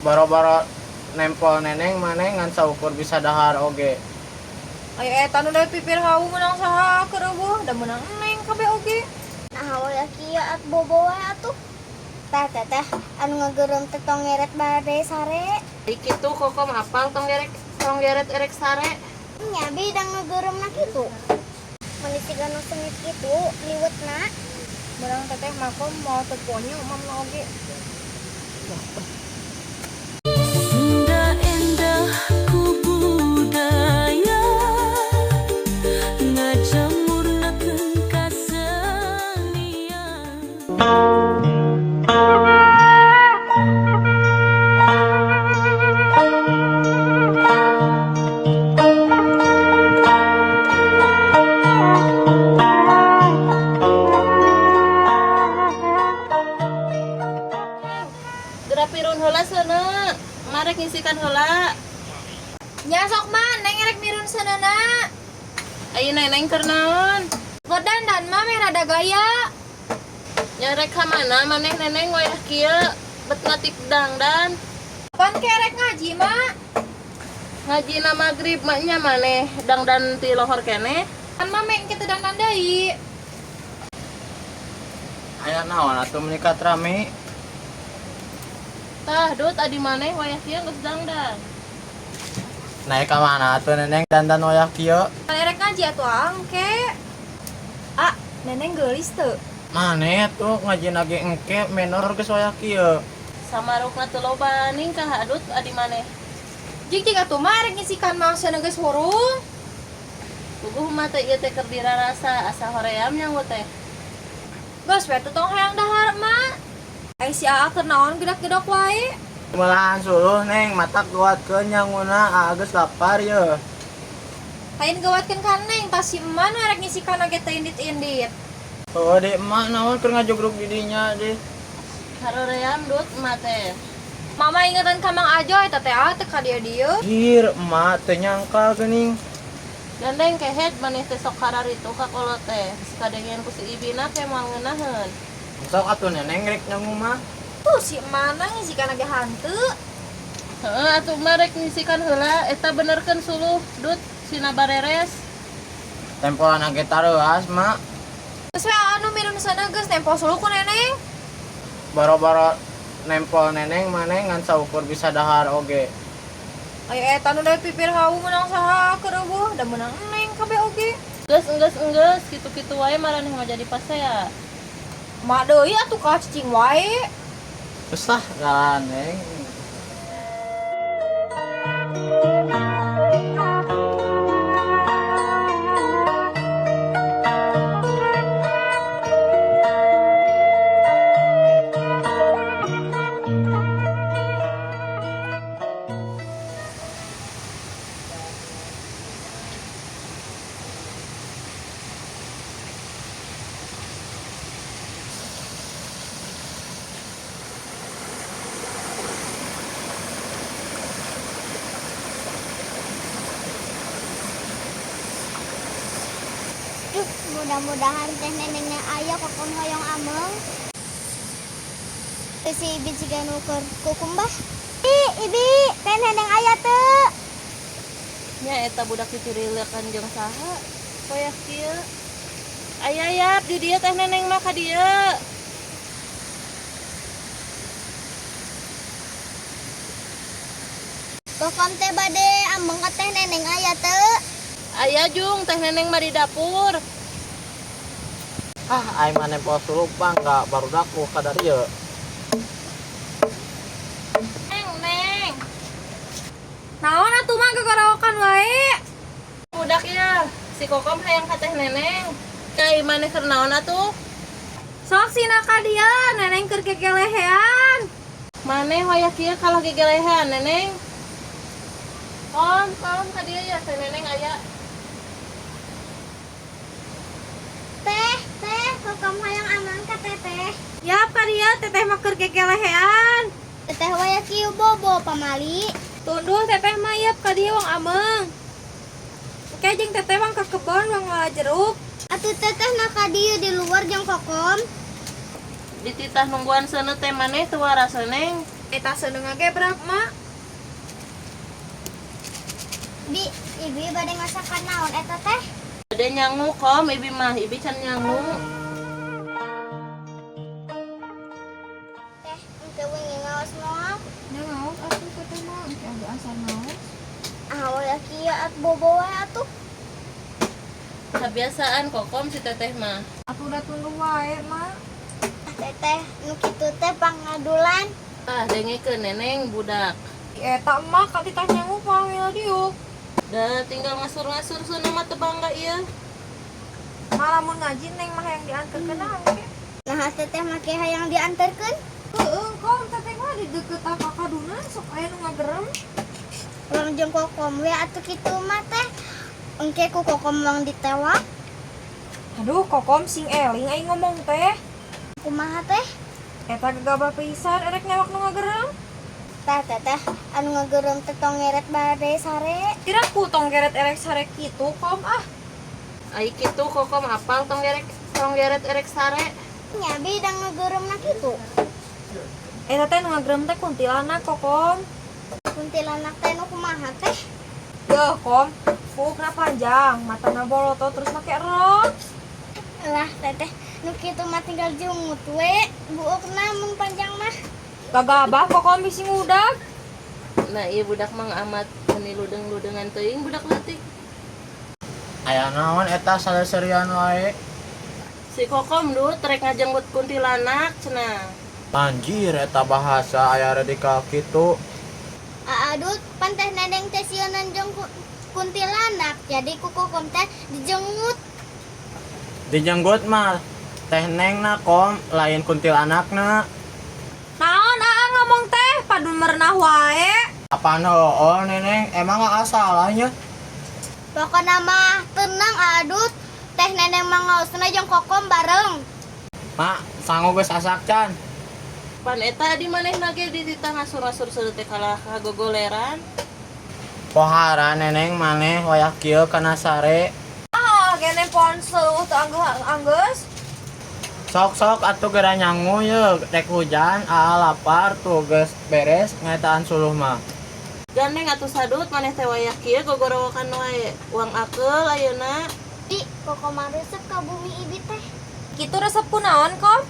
Boro-boro nempol neneng, maneh ngan saukur bisa dahar oge. Ayo eta nu dari pipir hau meunang saha keur eueuh, da meunang neng kabeh oge. Nah, wayah kieu at bobo wae atuh. Tah teteh anu ngageureum teh tonggeret bade sare. Ai kitu Kokom apal tonggeret tonggeret erek sare. Nya bi da ngageureumna kitu. Meuni siga nu sengit kitu liwetna. Meunang teteh mah kom moal teu ponyo mamna oge. Sunda endah ku budaya ngajamurnakeun kasenian. Geura pirun heula seuneu. Marek ngisikan heula. Nya sok mah neng erek mirun seuneuna. Ai neneng keur naon? Keur dandan mah meh rada gaya. Nya rek ka mana maneh neneng wayah kieu bet ngatik dangdan. Pan kerek ngaji mah. Ngajina magrib mah nya maneh dangdan ti lohor keneh. Kan mah meh kitu dandan deui. Aya naon atuh meuni rame? Tah, Dut, adi maneh wayah kieu geus dangdan. Naik ka mana atuh neneng dandan wayah kieu? Pan erek ngaji atuh angke. Ah, neneng geulis teu? Maneh tuh ngajina ge engke menor geus wayah kieu. Samarukna teu loba ningkah Adut adi maneh. Jig jig atuh mah erek ngisikan mah seuneu geus hurung. Puguh mah teh ieu teh keur dirarasa asa hoream nyangu teh. Geus we teu tong hayang dahar mah. Ai si Aa keur naon gedak-gedok wae. Melahan suluh neng matak gawatkeun nyanguna aa geus lapar yeuh. Lain gawatkeun ka neng, tas si emak nu erek ngisikan oge teu indit-indit. Oh, di emak naon keur ngajugruk di dinya deh. Haroream Dut emak teh. Mama ingetan ka Mang Ajoy eta teh ah teu ka dieu-dieu. Jir, emak teu nyangka geuning. Gandeng kehed maneh teh sok kararitu ka kolot teh. Kadengean ku si ibina ke moal ngeunaheun. Sok atuh neneng rek nyangu mah. Tuh si emak ngisikan oge hanteu. Heeh atuh mah rek ngisikan heula eta benerkeun suluh Dut sina bareres. Tempolan ge tareuas mak. Geus we anu minum sana geus nempo suluh ku neneng. Boro-boro nempol neneng maneh ngan saukur bisa dahar oge. Ayo eta nu dari pipir hau meunang saha keur eueuh, da meunang neng kabeh oge. Geus enggeus enggeus kitu-kitu wae maraneh mah jadi pasea. Mak deui atuh ka cicing wae. Geus lah ngaran neng. Duh, mudah-mudahan teh nenengnya aya kokom hoyong ameng. Teu si Ibi jiga nu keur kukumbah. Ih, Ibi, teh neneng aya teu? Nya eta budak dicurilekan jeung saha? Wayah kieu. Aya yap di dieu teh neneng mah ka dieu. Kokom teh bade ameng ka teh neneng aya teu? Aya jung teh neneng mah di dapur. Ah, ai mah nempol suluh bangga barudak ku ka dieu. Neng, neng. Naon atuh mah gagarawakan wae? Budak ya, si Kokom hayang ka teh neneng. Ai maneh keur naon atuh? Sok sina ka dieu, neneng keur gegelehean. Maneh wayah kieu kalah gegelehean neneng. Kom, kom ka dieu ya teh neneng aya. Teh, teh, kokom hoyong ameng ka teteh. Yap ka dieu teteh mah keur gegelehean. Teteh wayah kieu bobo pamali. Tunduh teteh mah yap ka dieu wang ameng. Engke jeung teteh wang ka kebon wang ngala jeruk. Atuh teteh na ka dieu di luar jeung kokom. Dititah nungguan seuneu teh maneh teu waras neng. Eta seuneu ngagebrak, Mak. Bi, ibi bade ngasakan naon eta teh? Bade nyangu Kom, ibi mah, ibi can nyangu. Teh, engke wengi ngaos moal. Nya ngaos atuh teteh mah, engke aya asa ngaos. Ah, wayah kieu at bobo wae atuh. Kebiasaan Kokom si teteh mah. Atuh udah tunggu wae, Mak. Ah, teteh, nu kitu teh pangadulan. Ah, dengekeun Neneng budak. Eta emak katitah nyangu panggil diuk. Da tinggal ngasur-ngasur seuneu mah teu bangga ieu. Malah mun ngaji neng mah yang diantarkeun engke. Nah, teteh make hayang diantarkeun. Heueuh, Kom, teteh mah di deukeut kakaduna sok aya nu ngagerem. Urang jeung Kokom we atuh kitu mah teh. Engke ku Kokom wang ditewak. Aduh, Kokom sing eling aing ngomong teh. Kumaha teh? Eta gegabah pisan erek newak nu ngagerem. Tah teteh anu ngagerem teh tong ngeret bade sare. Kira ku tong geret erek sare kitu, Kom ah. Ai kitu Kokom apal tong geret erek sare. Nya bi da ngageremna kitu. Eta teh nu ngagerem teh kuntilanak, Kokom. Kuntilanak teh nu kumaha teh? Geuh, Kom. Buukna panjang, matana bolotot terus make rok. Lah teteh nu kitu mah tinggal jungut we. Buukna mun panjang mah. Gagabah Kokom bisi ngudag. Nah, ieu budak mah amat meuni ludeng-ludengan teuing budak leutik. Aya naon eta saleserian wae. Si Kokom du trek ngajenggut kuntilanak cenah. Anjir eta bahasa aya radikal kitu. Aadut pan teh Neneng teh sieunan jeung kuntilanak. Jadi ku Kokom teh dijenggut. Dijenggut mah teh neng na Kom, lain kuntilanakna. Naon aa ngomong teh padun merenah wae. Apaan heueuh Neneng, emang gak salahnya? Pokona mah tenang Aadut. Teh Neneng mah ngaosna jeung Kokom bareng. Mak, sangu geus asak can. Pan eta di manehna ge dititah ngasur-ngasur seuneu teh kalah kagogoleran. Pohara Neneng maneh wayah kieu kana sare. Ah, kene ponsel teu anggeus. Sok-sok atuh geura nyangu ye, rek hujan, aa lapar tuh geus beres ngetaan suluh mah. Gandeng atuh sadut maneh teh wayah kieu gogorowokan wae. Uang akeul ayeuna. Bi, Kokom mah resep ka bumi ibi teh. Kitu resep kunaon, Kom?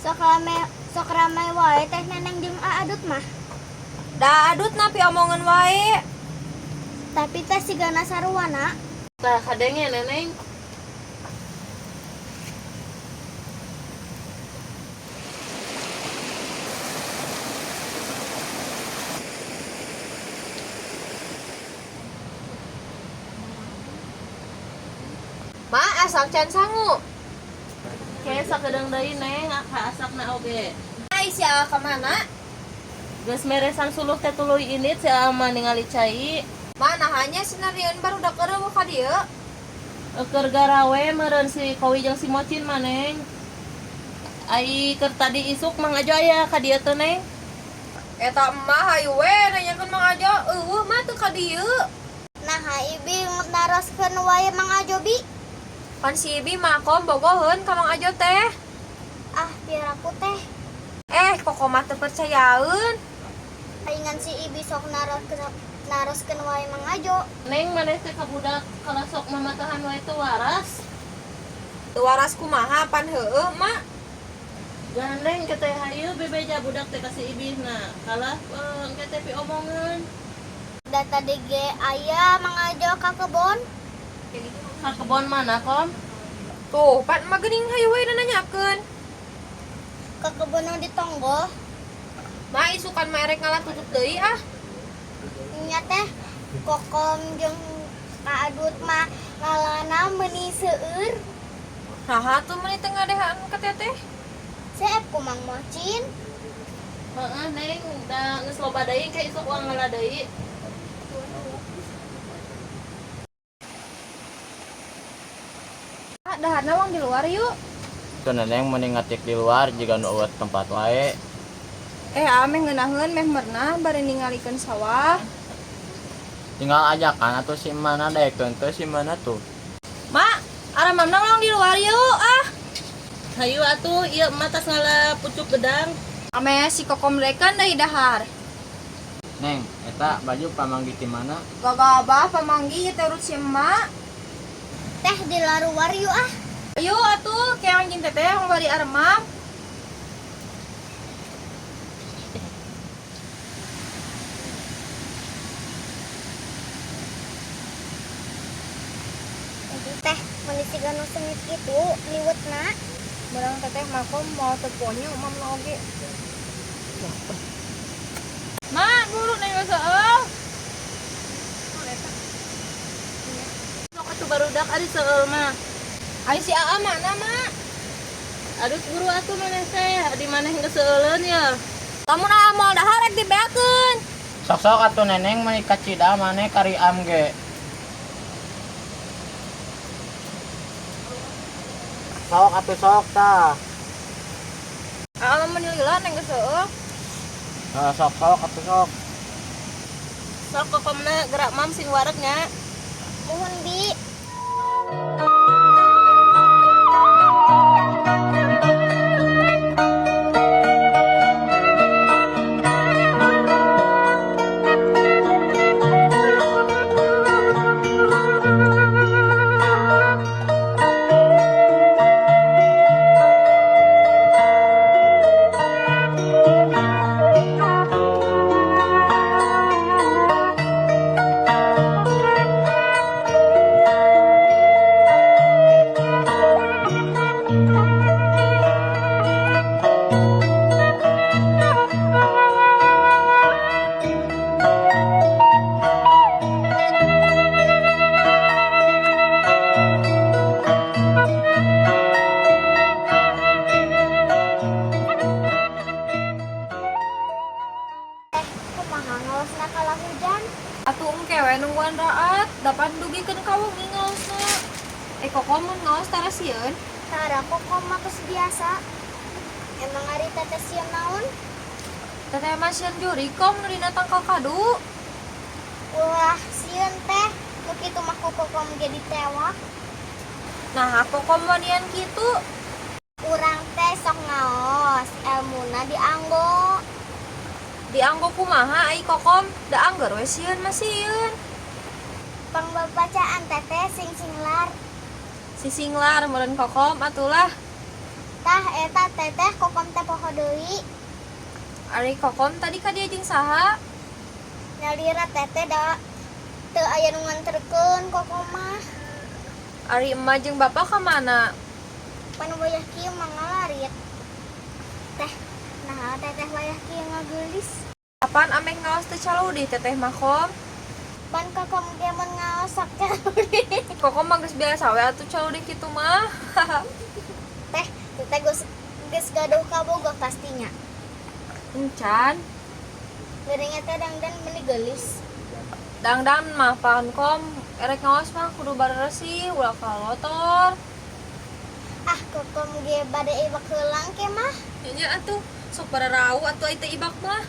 Sok rame wae teh Neneng jeung Aadut mah. Da adut napi omongan wae. Tapi teh sigana saruana. Tah kadenge Neneng. Ma, asak can sangu. Kayak sakedeung deui Neng, ka asakna oge. Ai si Aa ka mana? Geus meresan suluh teh tuluy indit si Aa mah ningali cai. Ma, nahanya sinarieun baru udah kereuh ka dieu. Eukeur garawe meureun si Kowi jeung si Mocin mah Neng. Ai keur tadi isuk Mang Ajo aya ka dieu teh Neng. Eta emak hayu we nanyakeun Mang Ajo, eueuh mah teu ka dieu. Nah, ibi naroskeun wae Mang Ajo bi. Pan si Ibi mah Kom bogoheun ka Mang Ajo teh. Ah, biar aku teh. Eh, Koko mah teu percayaeun. Palingan si ibi sok naroskeun wae Mang Ajo. Neng maneh teh ka budak kalah sok mamatahan wae teu waras. Teu waras kumaha pan heueuh mak. Gandeng ke teh hayu bebeja budak teh ka si Ibihna. Kalah engke teh piomongeun. Da tadi ge aya Mang Ajo ka kebon. Ka kebon mana Kom? Tuh, pan emak geuning hayu we nanyakeun. Ka kebon nu di tonggoh. Ma isukan mah erek ngalah tutut deui ah. Nya teh Kokom jeung Ka Adut mah ngalana meuni seueur. Naha tuh meuni teu ngadehaan ka teteh. Seep ku Mang Mocin. Heeh Neng, da geus loba deui engke isuk uang ngala deui. Ah, daharna wang di luar yuk. Tuh Neneng mending ngatik di luar jiga nu eueuh tempat wae. Eh, ame ngeunaheun meh merenah bari ningalikeun sawah. Tinggal ajakan atuh si mana daekeun teh si mana tuh. Mak, aramamna ulang di luar yuk ah. Hayu atuh ieu emak tas ngala pucuk gedang. Ame si Kokom dekan deui dahar. Neng, eta baju pamanggih ti mana? Gagabah pamanggih teh urut si emak. Teh di laruar yuk ah. Ayo atuh keong jeung teteh yang bari aremam. Teh, mun siga nu sengit kitu liwetna. Barang teteh makom mau teponyo mam oge. Ma, buru neng seueul. Sok atuh barudak ari seueul mah. Ayo si Aa mana, Ma? Aduh buru atuh maneh teh, di maneh geus seueuleun ya. Lamun Aa moal dahar rek dibeakeun. Sok-sok atuh neneng meuni kacida maneh kari am ge. Sok atuh sok tah. Aa mah meuni lila neng geus seueul. Eh, sok sok atuh sok. Sok kokomna gerak mam sing wareg nya. Muhun bi. Teh, kumaha ngaosna kala hujan? Atuh engke we nungguan raat, dapat dugikeun ka wengi ngaosna. Eh Kokom mun ngaos tara sieun? Tara kokom mah geus biasa. Emang ari teteh sieun naon? Teteh mah sieun jurig kom nu dina tangkal kadu. Ulah sieun teh, nu kitu mah ku kokom ge ditewak. Nah, Kokom wanian kitu. Urang teh sok ngaos, elmuna dianggo. Dianggo kumaha ai Kokom? Da angger we sieun mah sieun. Pangbabacaan teteh sing singlar. Si singlar meureun Kokom atulah. Tah eta teteh kokom teh poho deui. Ari Kokom tadi ka dieu jeung saha? Nyalira teteh da teu aya nu nganterkeun kokom mah. Ari emak jeung bapak ka mana? Pan wayah kieu mah ngalarit. Teh, naha teteh wayah kieu ngageulis? Kapan ameh ngaos teu caludi teteh mah Kom? Pan kokom ge mun ngaos sok caludi. Kokom mah geus biasa we atuh caludi kitu mah. Teh, teteh geus geus gaduh kabogoh pastinya. Encan. Geuning eta dangdan meuni geulis. Dangdan mah pan Kom, erek ngaos mah kudu baresih ulah kalotor. Ah, kokom ge bade ibak heulang ke mah. Nya atuh sok bararau atuh ai teu ibak mah.